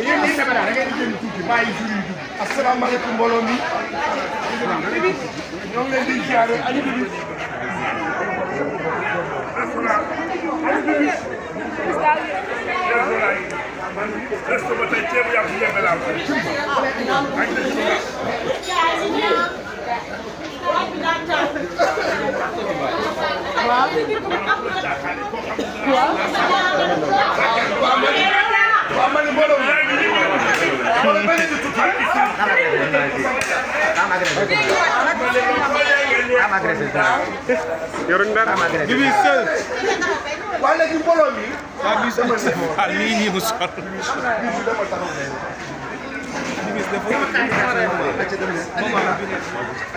yéen ñii tamit da ngeen di génn tuuti bàyyi jur yi dugg. asalaamaaleykum mbooloo mi. ñoo ngi leen di ziare Aliou Bibi. Waa léegi mbooloo mi.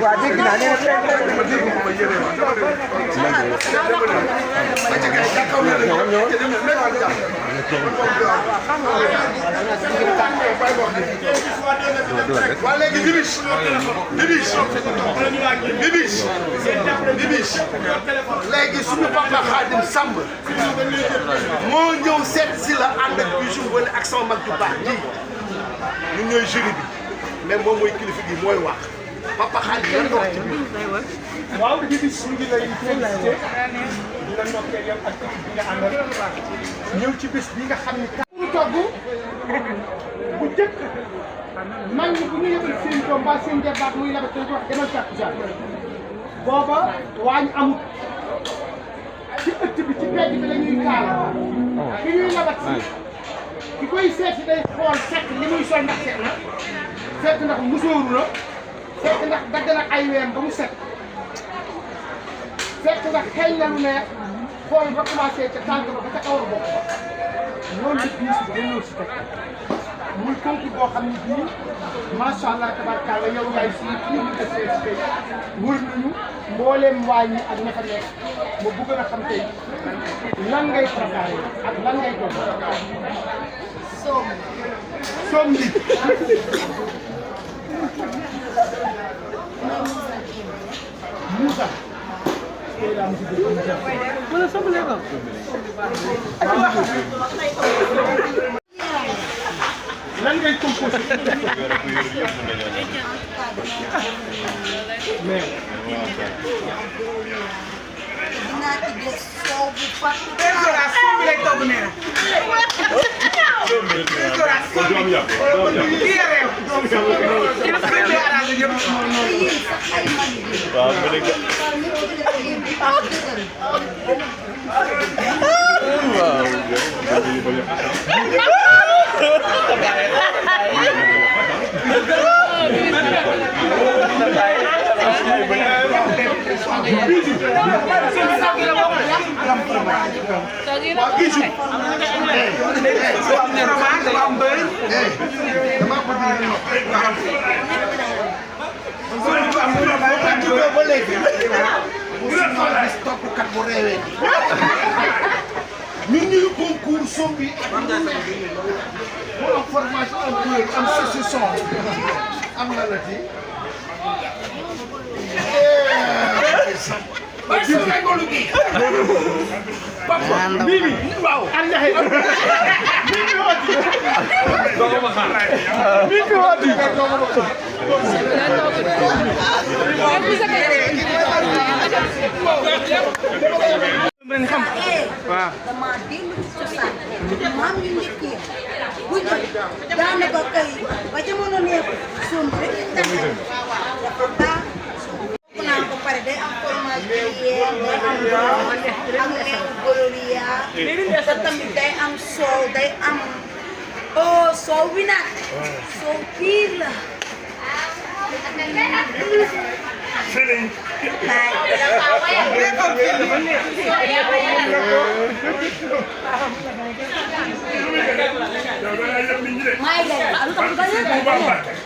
waaw dégg naa nee waa léegi Bibis léegi suñu papa Khadim Samb moo ñëw seet si la ànd ak Bijou Ngoné ak sama mag ju baax ji ñun ñooy jury bi mais moom mooy kilifa gi mooy wax papa Khadim lan nga wax ci biir. waaw Bibis ñu ngi lay félicité di la ndokkee yow ak équipe bi nga àndal ñëw ci bés bi nga xam ni ñu togg bu jëkk mag ñi bu ñu yëgal seen doom mbaa seen jabaat muy labat wax demal takkusaan booba waañ amut ci ëtt bi ci pegg bi dañuy kaal ki ñuy labat si ki koy seeti day xool fekk li muy sol ndax set na fekk ndax musóoru la fekk ndax dagg na ay weem ba mu set fekk ndax xeeñ na lu neex xool ba commencé ca tànk ba ba ca kaw a bokk loolu la biis bi dañoo si teg muy concours boo xam ne bii macha allah tabarkalla yow yaay suñu kii bi nga seet tey wër nañu mbooleem waañ yi ak ña fa nekk ma bëgg a xam tey lan ngay préparé ak lan ngay doon. soom li Moussa. wala soom le ko. lan ngay composé. mais. dinaa ci def soow bu fat. soom bi lay togg nee na. ñun ñuy concours soom bi mu am formation am couleur am saucisson am na la ci. Bibi waaw andaxe Bibi wati dogo ma xaar Bibi wati dogo ma xaar ben xam waaw dama dellu ci cosaan maam yu njëkk yi bu njëkk daanaka kay ba jamono neex soom rek dafa baax naa ko pare day am fromage gruyère day am beurre am neex gloria te tamit day am soow day am soow bi nag soow piir la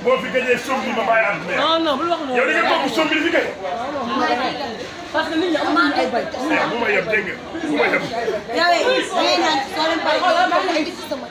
boo fi gëjee som bi ma bàyyi am. non non bul wax noonu. yow da nga bokk som bi fi kay. parce que nit ñi amuñu ay bay. bu ma yem dégg nga bu ma yem. yow it naan soo leen bàyyi ci sama